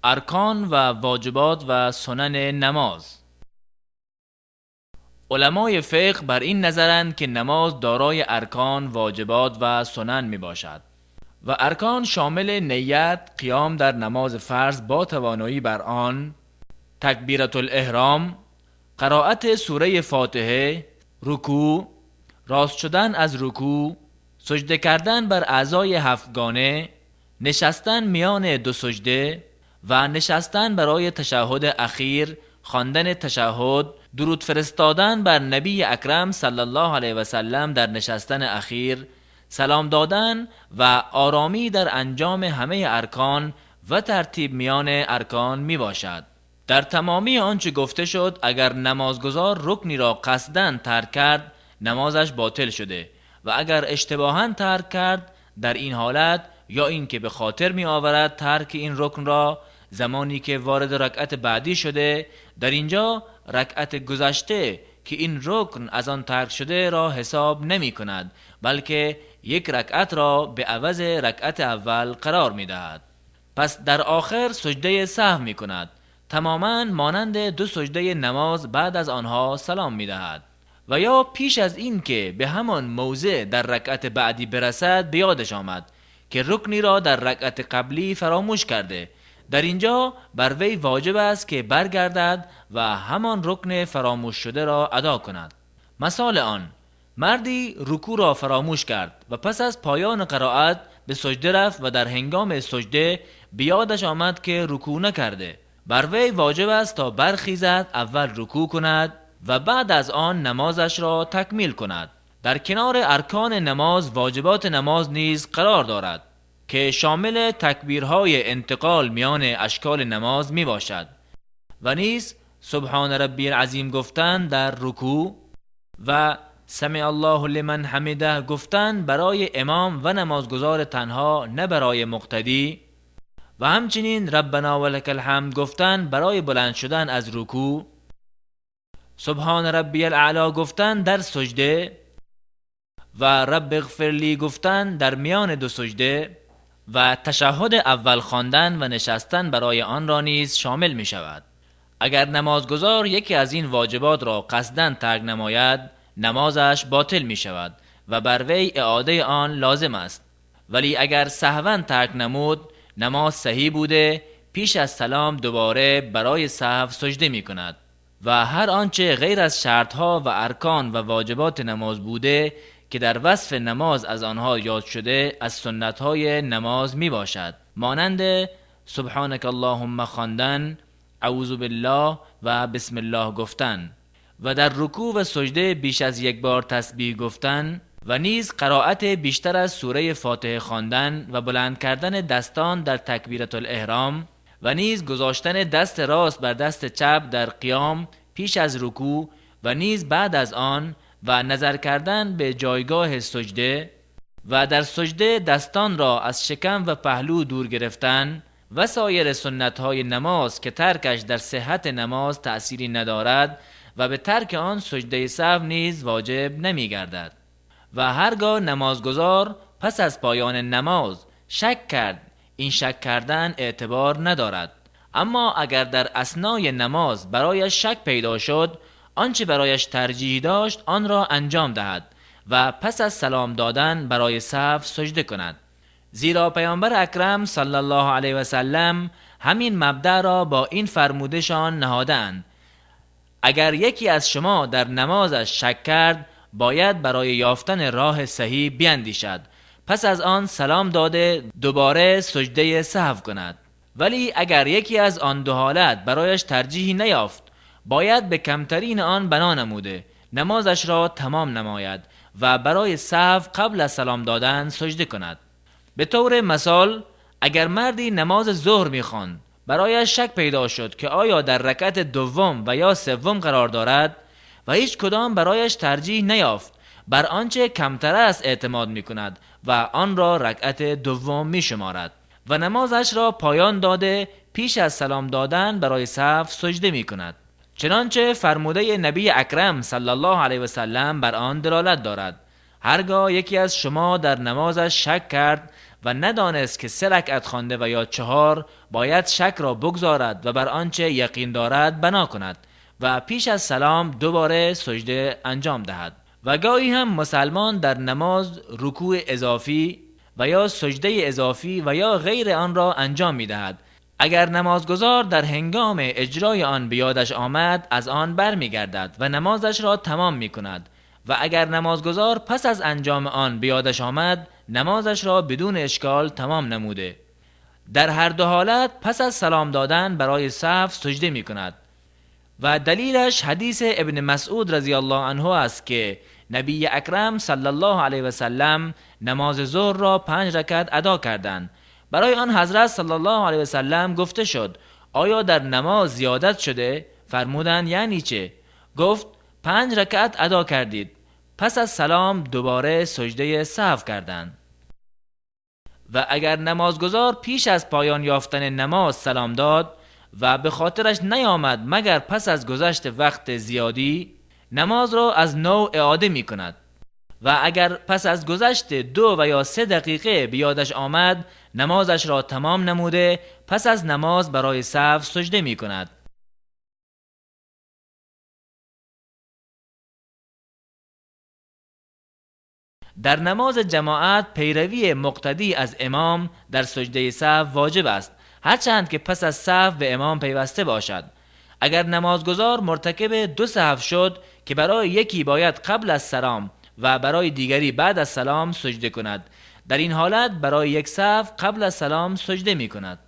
Аркан ва воҷибот ва сунани намоз. Уламои фиқҳ бар ин назаранд, ки намоз дорои аркан, воҷибот ва сунан мебошад ва аркан шомили ният, қиём дар намози фарз бо тавоноӣ бар он, такбиратул-эҳром, қироати сураи фотиҳа, рукӯъ, рост шудан аз рукӯъ, саҷда кардан бар аъзои ҳафтгона, нишастан миёни ду саҷда ва нишастан барои ташаҳҳуди охир, хондани ташаҳҳуд, дуруд фиристодан бар набии акрам саллаллоҳу алайҳи васаллам дар нишастани охир, салом додан ва оромӣ дар анҷоми ҳамаи аркан ва тартиб миёни аркан мебошад. Дар тамомии он чӣ гуфта шуд, агар намозгузор рукне ро қасдан тарк кард, намозаш ботил шуда ва агар иштибоҳан тарк кард, дар ин ҳолат ё ин ки ба хотир меоварад тарки ин рукнро замоне ки вориди ракъати баъдӣ шуда, дар инҷо ракъати гузашта ки ин рукн аз он тарк шуда ро ҳисоб намекунад, балки як ракъатро ба ивази ракъати аввал қарор медиҳад. Пас дар охир саҷдаи саҳв мекунад, тамоман монанди ду саҷдаи намоз, баъд аз онҳо салом медиҳад. Ва ё пеш аз ин ки ба ҳамон мавзеъ дар ракъати баъдӣ бирасад, ба ёдаш омад ки рукне ро дар ракъати қаблӣ фаромӯш карда, дар инҷо бар вай воҷиб аст ки баргардад ва ҳамон рукни фаромӯшшударо адо кунад. Мисоли он: марде рукӯъро фаромӯш кард ва пас аз поёни қироат ба саҷда рафт ва дар ҳангоми саҷда ба ёдаш омад ки рукӯъ накарда. Бар вай воҷиб аст то бархезад, аввал рукӯъ кунад ва баъд аз он намозашро такмил кунад. Дар канори аркони намоз воҷиботи намоз низ қарор дорад ки шомили такбирҳои интиқол миёни ашколи намоз мебошад ва низ субҳона раббиял азим гуфтан дар рукӯъ ва самиаллоҳу лиман ҳамидаҳ гуфтан барои имом ва намозгузори танҳо, на барои муқтадӣ, ва ҳамчунин раббано ва лакал ҳамд гуфтан барои баланд шудан аз рукӯъ, субҳона раббиял аъло гуфтан дар саҷда ва рабби иғфир ли гуфтан дар миёни ду саҷда ва ташаҳҳуди аввал хондан ва нишастан барои онро низ шомил мешавад. Агар намозгузор яке аз ин воҷиботро қасдан тарк намояд, намозаш ботил мешавад ва бар вай иодаи он лозим аст. Вале агар саҳван тарк намуд, намоз саҳеҳ буда, пеш аз салом дубора барои саҳв саҷда мекунад. Ва ҳар он чӣ ғайр аз шартҳо ва аркан ва воҷиботи намоз буда ки дар васфи намоз аз онҳо ёд шуда, аз суннатҳои намоз мебошад, монанди субҳонакаллоҳумма хондан, аъузу биллоҳ ва бисмиллоҳ гуфтан ва дар рукӯъ ва саҷда беш аз як бор тасбеҳ гуфтан ва низ қироати бештар аз сураи фотиҳа хондан ва баланд кардани дастон дар такбиратул-эҳром ва низ гузоштани дасти рост бар дасти чап дар қиём пеш аз рукӯъ ва низ баъд аз он ва назар кардан ба ҷойгоҳи саҷда ва дар саҷда дастонро аз шикам ва паҳлӯ дур гирифтан ва соири суннатҳои намоз ки таркаш дар сиҳҳати намоз таъсире надорад ва ба тарки он саҷдаи саҳв низ воҷиб намегардад. Ва ҳаргоҳ намозгузор пас аз поёни намоз шак кард, ин шак кардан эътибор надорад. Аммо агар дар аснои намоз барояш шак пайдо шуд, он чӣ барояш тарҷеҳ дошт онро анҷом диҳад ва пас аз салом додан барои саҳв саҷда кунад. Зеро паёмбари акрам саллаллоҳу алайҳи васаллам ҳамин мабдаъро бо ин фармудашон ниҳодаанд: агар яке аз шумо дар намозаш шак кард, бояд барои ёфтани роҳи саҳеҳ биандешад, пас аз он салом дода дубора саҷдаи саҳв кунад. Вале агар яке аз он ду ҳолат барояш тарҷеҳ наёфт, бояд ба камтарини он бино намуда намозашро тамом намояд ва барои саҳв қабл аз салом додан саҷда кунад. Ба таври мисол, агар марде намози зуҳр мехонд, барояш шак пайдо шуд ки оё дар ракъати дуввум ва ё севвум қарор дорад ва ҳеҷ кадом барояш тарҷеҳ наёфт, бар он чӣ камтар аст эътимод мекунад ва онро ракъати дуввум мешуморад ва намозашро поён дода пеш аз салом додан барои саҳв саҷда мекунад, чунончи фармудаи набии акрам саллаллоҳу алайҳи васаллам бар он далолат дорад: ҳаргоҳ яке аз шумо дар намозаш шак кард, و ندانست که 3 رکعت خوانده و یا 4، باید شک را بگذارد و بر آنچه یقین دارد بنا کند و پیش از سلام دوباره سجده انجام دهد. و گاهی هم مسلمان در نماز رکوع اضافی و یا سجده اضافی و یا غیر آن را انجام می دهد. اگر نمازگزار در هنگام اجرای آن به یادش آمد، از آن بر می گردد و نمازش را تمام می کند و اگر نمازگزار پس از انجام آن به یادش آمد، نمازش را بدون اشکال تمام نموده. در هر دو حالت پس از سلام دادن برای سهو سجده می کند. و دلیلش حدیث ابن مسعود رضی الله عنه است که نبی اکرم صلی الله علیه و سلم نماز ظهر را 5 رکعت ادا کردند. برای آن حضرت صلی الله علیه و سلم گفته شد آیا در نماز زیادت شده؟ فرمودند یعنی چه؟ گفت 5 رکعت ادا کردید. پس از سلام دوباره سجده سهو کردند. و اگر نمازگزار پیش از پایان یافتن نماز سلام داد و به خاطرش نیامد مگر پس از گذشت وقت زیادی، نماز را از نو اعاده می کند. و اگر پس از گذشت 2 و یا 3 دقیقه به یادش آمد، نمازش را تمام نموده پس از نماز برای سهو سجده می کند. در نماز جماعت پیروی مقتدی از امام در سجده سهو واجب است، هرچند که پس از سهو به امام پیوسته باشد. اگر نمازگزار مرتکب 2 سهو شد که برای یکی باید قبل از سلام و برای دیگری بعد از سلام سجده کند، در این حالت برای یک سهو قبل از سلام سجده می کند.